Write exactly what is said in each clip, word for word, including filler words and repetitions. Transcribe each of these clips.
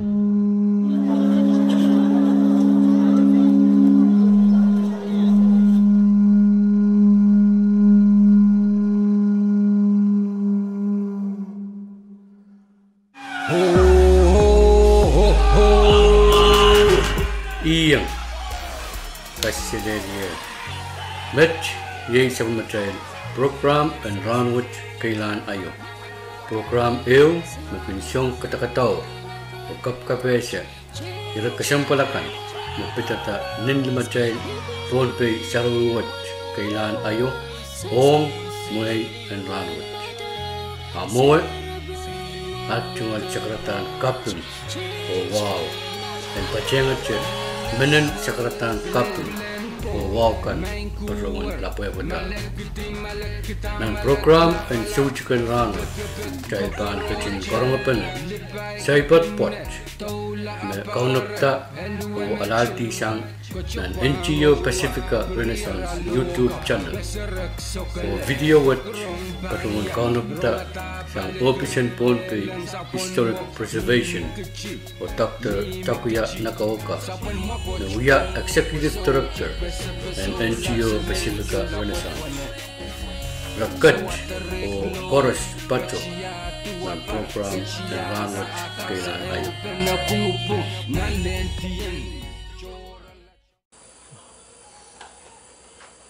Iang, kaselehlie. Met iei sapwellimatail prokram en Rahnwet Keilahn Aio. Prokram ehu me kin song kadakadau oh kapkapehse ire kesempwal akan me pidada nin limatail Pohnpei sarawi wet keilahn aio ong mwehi en rahnwet. A mwowe, at tungoal sakaradahn kaping oh wahu en patehngete menen sakaradahn kaping oh wahu kan patohwan lapwehpwada. Nan prokram en Soutik en Rahnwet, kitail pahn ketin karongepene saipad pwoat me kaunopada oh alahldi sang nan N G O Pacifica Renaissance YouTube channel, oh video wet patohwan kaunopada sang ohpis en Pohnpei Historic Preservation oh Doctor Takuya Nakaoka, me wia Executive Director en N G O Pacifica Renaissance. Re ket oh koaros patoh nan prokram en Rahnwet Keilahn Aio.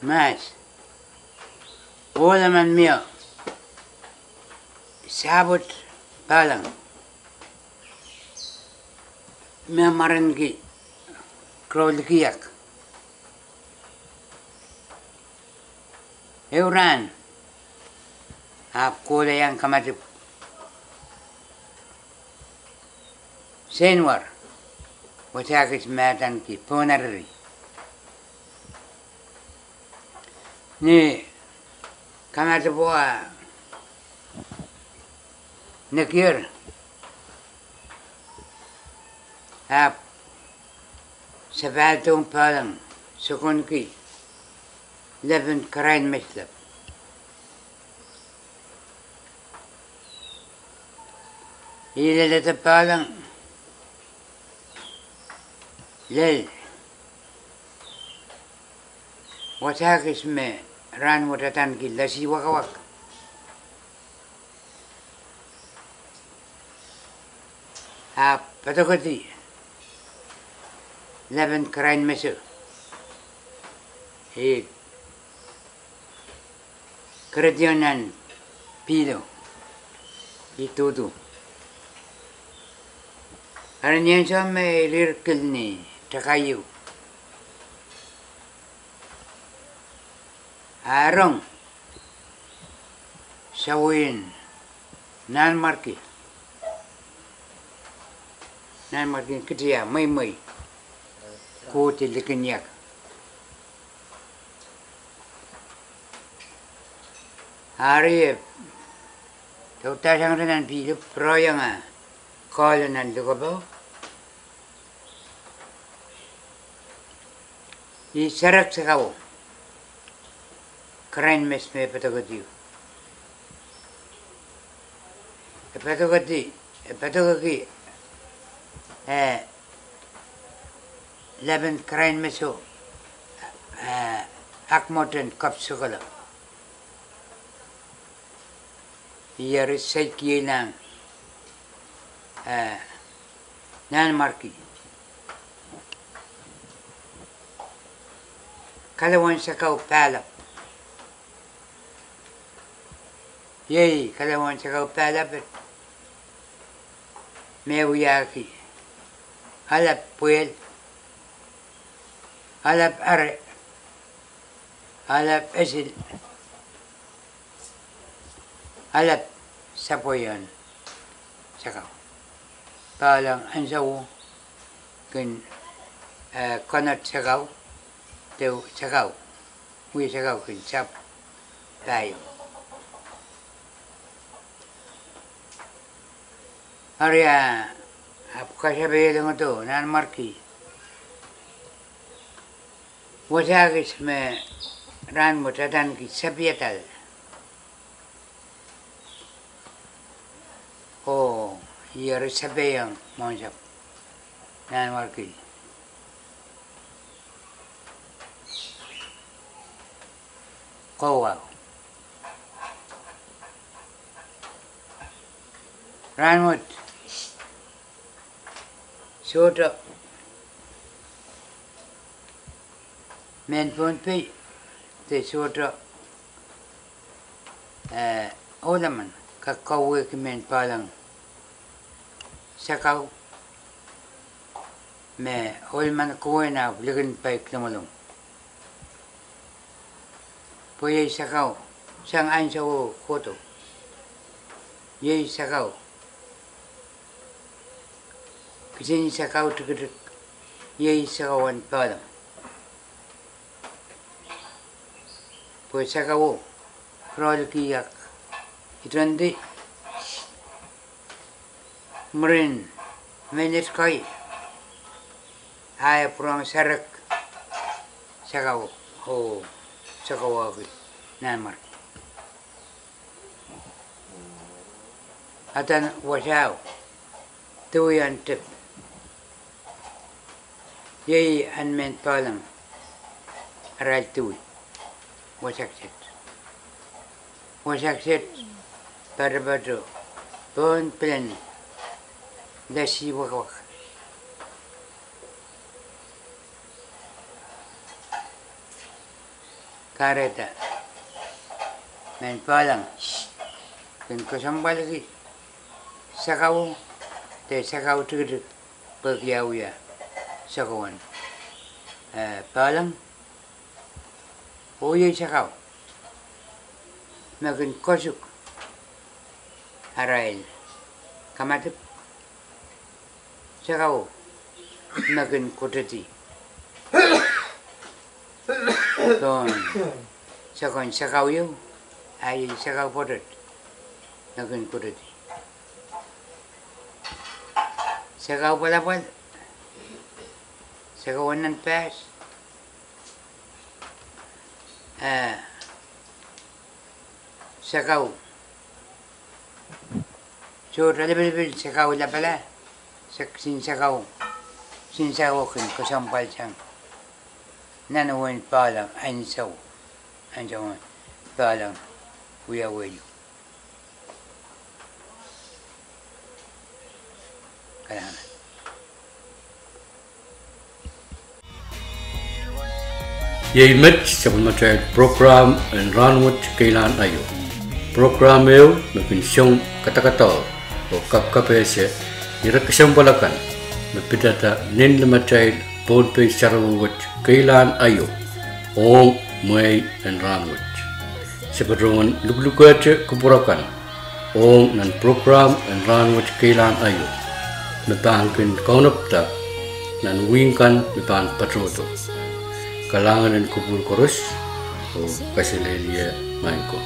Mas, ohl emen mie sahpwet Pahleng me mwarenki Krolikiak. Ehu rahn, ahpw kohla iang kamadipw Seinwar, wasa kis me adaneki Pohnariri. Ni kamadipwo a nekier, ahpw sapahl dohng Pahleng sokonki lepin karain mesilep. Ih lelehda Pahleng lel wasa kis me rahnwet adaneki Lasi Wakawak. Ahpw padokedi lepin karain meso, ih kerediong nan pihlo, ih duhdu. Eri ni ansou me I rirkil ni takaieu, a rong sawien Nanmwarki, Nanmwarki kitia mweimwei, kohdi likin iak. Ari e doudahsang nan pihlo, pwuroiong ah kahlo nan likapwuo. Ih serek sakau, karain mes me padokedi, e padokedi, e padokedi, eh, lepin karain meso, eh, akmwohten Kapw Sokolo. Ih eri seikiei nan, eh, Nanmwarki. Kalawan sakau Pahlap. Iei kalawan sakau Pahlap me wiahki Alap Pwehl, Alap Are, Alap Esil, Alap Sapweian sakau. Pahleng ansouo kin, eh, konot sakau, de sakau, wie sakau kin sahpw pahieu. Ari a, ahpw kasapehier longdo Nanmwarki, wasa kis me rahnwet adaneki Sapiadal. Oh, ih eri sapeiong mwohnsapw. Nanmwarki. Kowahu. Rahnwet, sohte mehn Pohnpei de sohte, eh, ohlaman kak kauwehki mehn Pahleng sakau me ohlaman kowehn ahpw likin paik longolong. Pwe iei sakau, sang ansou kohdo, iei sakau, kisin sakau tikitik, iei sakau en Pahleng. Pwe sakau, rohlki ak, itondi, mwurin minit kei, a e pwurehng serek sakau, oh, sakau oahki nanmwarki. Adan wasao, dewei en tep, iei en mehn Pahleng arail dewei, wasakiset. Wasakiset, patopato, pohn pilen lesi wakawak. Kahrehda mehn Pahleng kin kesempwalki sakau, de sakau tikitik, pwehki e wia sakau en, eh, Pahleng, oh iei sakau me kin kosuk arail kamadipw, sakau me kin kotehdi pohn sakau, sakau ieu, a iei sakau pwoatet me kin kotehdi. Sakau pwalopwal, sakau en nan pahs, eh, sakau, sohte lipilipil sakau lapala, sak-, kisin sakau, kisin sakau kin kesempwalsang nan wehin Pahleng ansou, ansou en Pahleng wiawi. Iei met sapwellimatail prokram en Rahnwet Keilahn Aio. Prokram ehu me kin song kadakadau oh kapkapehse ire kesempwal akan me pidada nin limatail Pohnpei sarawi wet keilahn aio ong mwehi en rahnwet. Se patohwan luklukehte kupwur akan ong nan prokram en Rahnwet Keilahn Aio me pahn kin kaunopada nan wihk kan me pahn patohdo. Kalahngan en kupwur koaros oh kaselehlie maing ko.